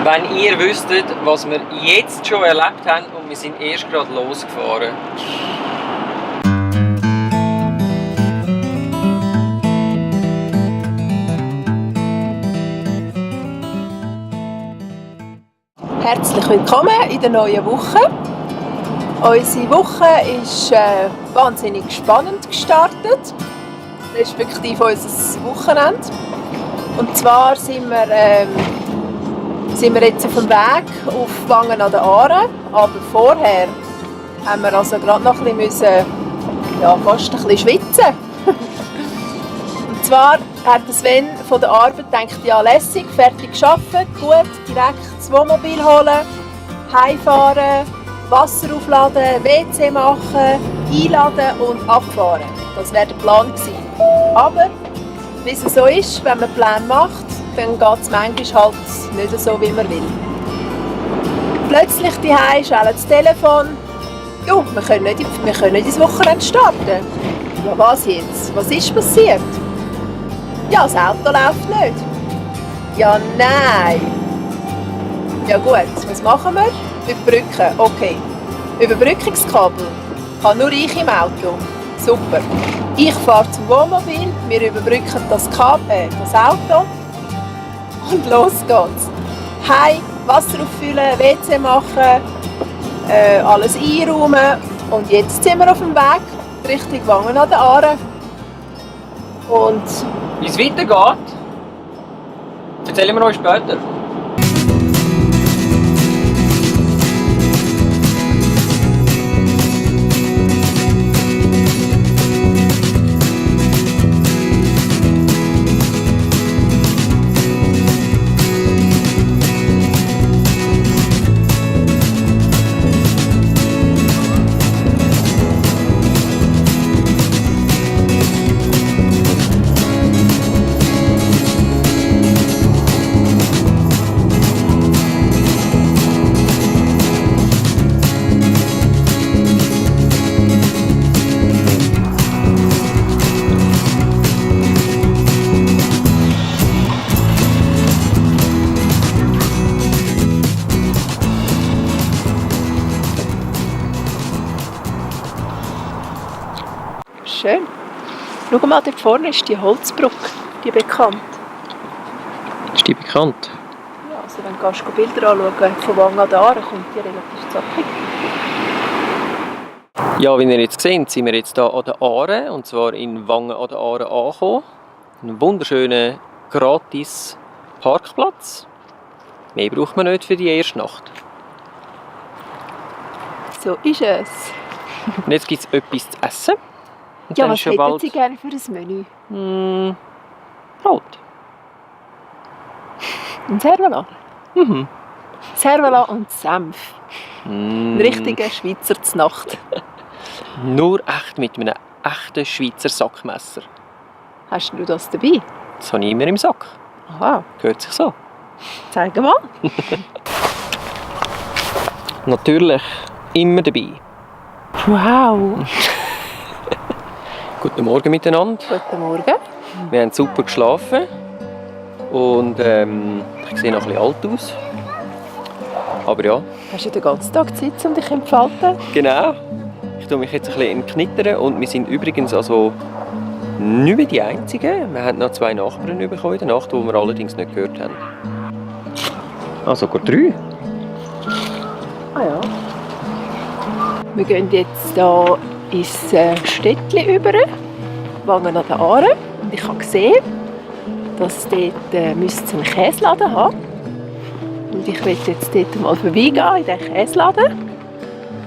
Wenn ihr wüsstet, was wir jetzt schon erlebt haben und wir sind erst gerade losgefahren. Herzlich willkommen in der neuen Woche. Unsere Woche ist wahnsinnig spannend gestartet, respektive unser Wochenende. Und zwar sind wir jetzt auf dem Weg auf Wangen an der Aare, aber vorher haben wir also gerade noch ein bisschen fast ein bisschen schwitzen. Und zwar hat Sven von der Arbeit gedacht, ja lässig, fertig gearbeitet, gut, direkt das Wohnmobil holen, heimfahren, Wasser aufladen, WC machen, einladen und abfahren. Das wäre der Plan gewesen. Aber wie es so ist, wenn man einen Plan macht, dann geht es manchmal halt nicht so, wie man will. Plötzlich daheim schellt das Telefon. Ja, wir können nicht ins Wochenende starten. Ja, was jetzt? Was ist passiert? Ja, das Auto läuft nicht. Ja, nein. Ja gut, was machen wir? Überbrücken, okay. Überbrückungskabel habe nur ich im Auto. Super. Ich fahre zum Wohnmobil, wir überbrücken das Auto und los geht's. Heim, Wasser auffüllen, WC machen, alles einräumen und jetzt sind wir auf dem Weg Richtung Wangen an der Aare. Und wie es weitergeht, erzählen wir euch später. schön. Schau mal, dort vorne ist die Holzbrücke, die bekannt. Ist die bekannt? Ja, also wenn du Bilder anschauen von Wangen an der Aare, kommt die relativ zackig. Ja, wie ihr jetzt seht, sind wir jetzt hier an der Aare, und zwar in Wangen an der Aare angekommen. Ein wunderschöner, gratis Parkplatz. Mehr braucht man nicht für die erste Nacht. So ist es. Und jetzt gibt es etwas zu essen. Und ja, dann was hätten Sie gerne für ein Menü? Brot. Ein Servola. Mhm. Servola und Senf. Ein richtiger Schweizer Znacht. Nur echt mit einem echten Schweizer Sackmesser. Hast du das dabei? Das habe ich immer im Sack. Aha. Gehört sich so. Zeig mal. Natürlich immer dabei. Wow. Guten Morgen miteinander. Guten Morgen. Wir haben super geschlafen. Und ich sehe noch ein bisschen alt aus. Aber ja. Hast du den ganzen Tag Zeit, um dich zu entfalten? Genau. Ich tue mich jetzt ein bisschen entknittern. Und wir sind übrigens also nicht mehr die Einzigen. Wir haben noch 2 Nachbarn bekommen in der Nacht, die wir allerdings nicht gehört haben. Also gut 3. Ah ja. Wir gehen jetzt hier ins Städtchen über, Wangen an der Aare. Und ich habe gesehen, dass dort müsste einen Käseladen haben. Und ich will jetzt dort mal vorbeigehen in diesen Käseladen.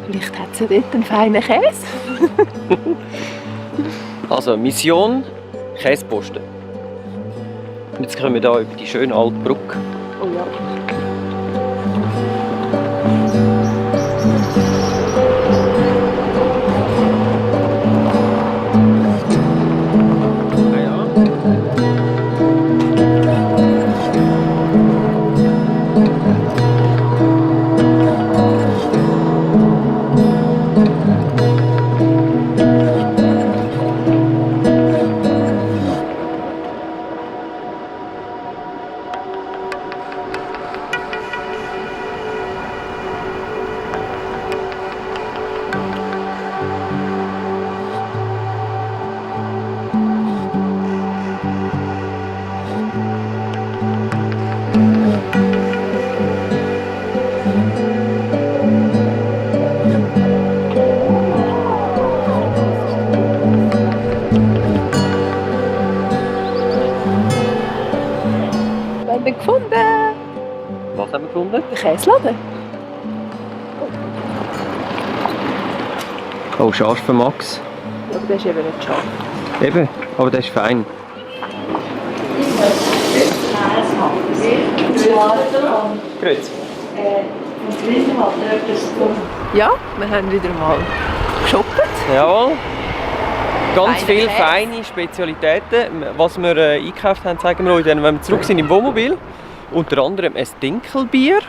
Vielleicht hat sie dort einen feinen Käse. Also Mission Käseposten. Und jetzt kommen wir hier über die schöne alte Brücke. Oh ja. Was haben wir gefunden? Der Käseladen. Oh, scharf für Max. Aber der ist eben nicht scharf. Eben, aber das ist fein. Grüezi. Ja, wir haben wieder mal geshoppt. Jawohl. Ganz Feine viele Käse. feine Spezialitäten. Was wir eingekauft haben, zeigen wir euch dann, wenn wir zurück sind im Wohnmobil. Unter anderem ein Dinkelbier.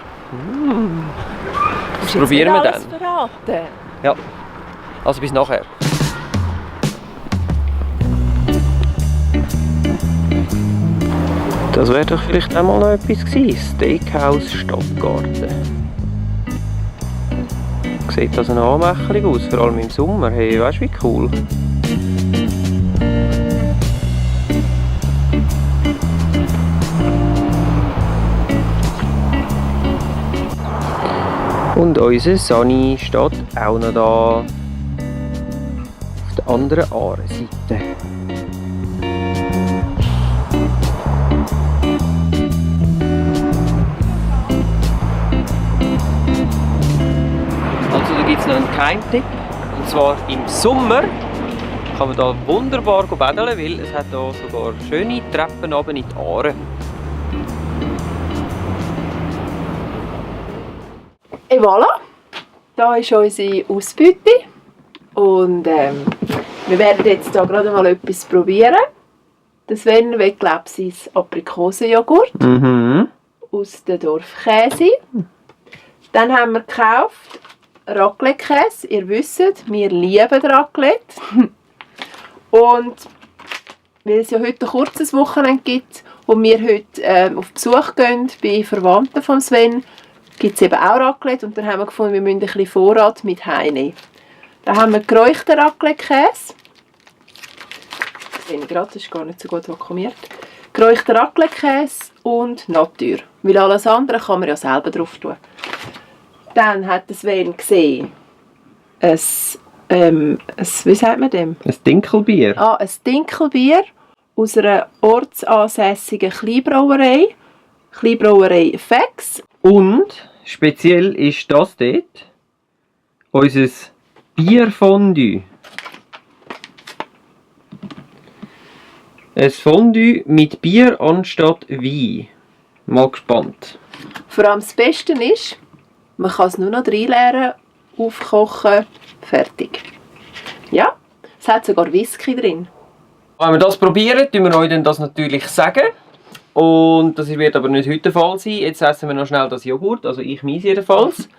Das probieren wir dann. Verraten. Ja. Also bis nachher. Das wäre doch vielleicht einmal noch etwas gewesen. Steakhouse Stadtgarten. Sieht das eine Anmächerung aus, vor allem im Sommer. Hey, weißt du wie cool? Und unser Sani steht auch noch da. Auf der anderen Aareseite. Also da gibt es noch einen Geheimtipp. Und zwar im Sommer kann man da wunderbar baden, weil es hat da sogar schöne Treppen runter in die Aare. Et voilà, da ist unsere Ausbeute und wir werden jetzt hier gerade mal etwas probieren. Das Sven will, glaube ich, sein Aprikosenjoghurt aus der Dorfkäse. Dann haben wir gekauft Raclette-Käse. Ihr wisst, wir lieben Raclette. Und weil es ja heute ein kurzes Wochenende gibt und wir heute auf Besuch gehen bei Verwandten von Sven, gibt es eben auch Raclette und dann haben wir gefunden, wir müssen ein bisschen Vorrat mit heimnehmen. Da haben wir geräuchten Raclette-Käse. Das sehe ich gerade, das ist gar nicht so gut vakuumiert. Geräuchten Raclette-Käse und Natur. Weil alles andere kann man ja selber drauf tun. Dann hat Sven gesehen, wie sagt man dem? Ein Dinkelbier. Ein Dinkelbier aus einer ortsansässigen Kleinbrauerei. Kleinbrauerei Fex. Und speziell ist das dort unser Bierfondue. Ein Fondue mit Bier anstatt Wein. Mal gespannt. Vor allem das Beste ist, man kann es nur noch reinleeren, aufkochen, fertig. Ja, es hat sogar Whisky drin. Wenn wir das probieren, tun wir euch dann das natürlich sagen. Und das wird aber nicht heute der Fall sein. Jetzt essen wir noch schnell das Joghurt, also ich meins jedenfalls.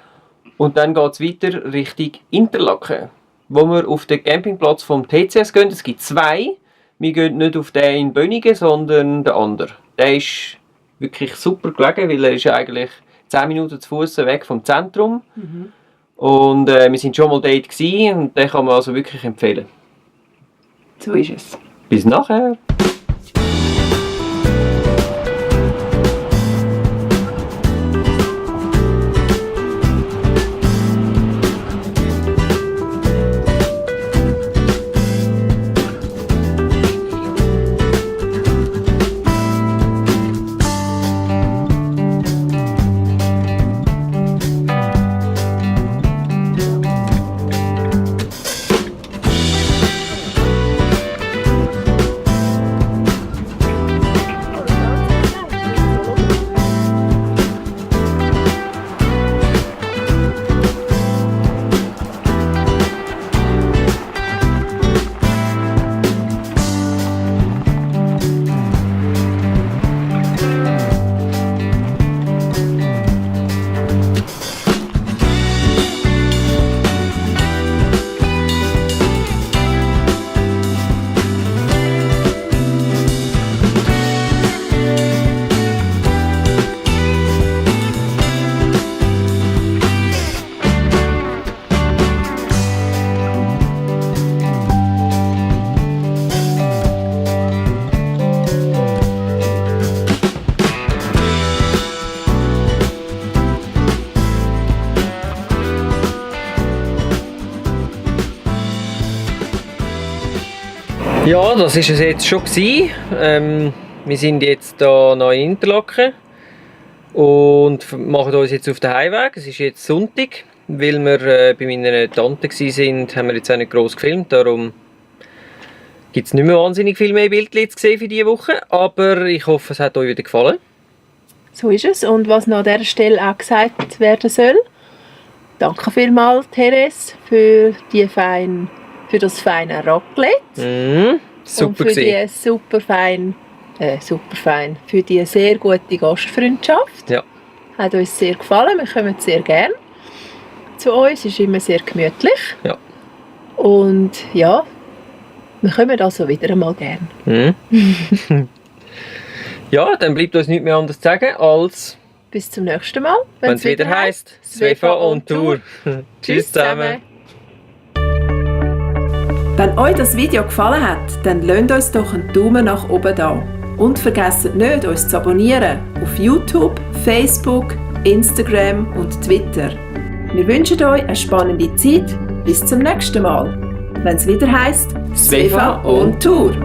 Und dann geht es weiter Richtung Interlaken, wo wir auf den Campingplatz vom TCS gehen. Es gibt zwei. Wir gehen nicht auf den in Bönigen, sondern den anderen. Der ist wirklich super gelegen, weil er ist eigentlich 10 Minuten zu Fuß weg vom Zentrum. Und wir sind schon mal dort gewesen, und den kann man also wirklich empfehlen. So ist es. Bis nachher! Ja, das war es jetzt schon. Wir sind jetzt hier noch in Interlaken. und machen uns jetzt auf den Heimweg. Es ist jetzt Sonntag, weil wir bei meiner Tante waren, haben wir jetzt auch nicht gross gefilmt, darum gibt es nicht mehr wahnsinnig viel mehr Bildchen zu sehen für diese Woche, aber ich hoffe, es hat euch wieder gefallen. So ist es. Und was noch an dieser Stelle auch gesagt werden soll, danke vielmals, Therese, für das feine Raclette. Super und für die für die sehr gute Gastfreundschaft. Ja. Hat uns sehr gefallen, wir kommen sehr gerne zu uns, es ist immer sehr gemütlich. Ja. Und ja, wir kommen also wieder einmal gerne. Ja, dann bleibt uns nichts mehr anderes zu sagen als bis zum nächsten Mal, wenn es wieder heisst Svefa on Tour. Tschüss zusammen. Wenn euch das Video gefallen hat, dann lasst uns doch einen Daumen nach oben da. Und vergesst nicht, uns zu abonnieren auf YouTube, Facebook, Instagram und Twitter. Wir wünschen euch eine spannende Zeit. Bis zum nächsten Mal, wenn es wieder heisst Svefa on Tour.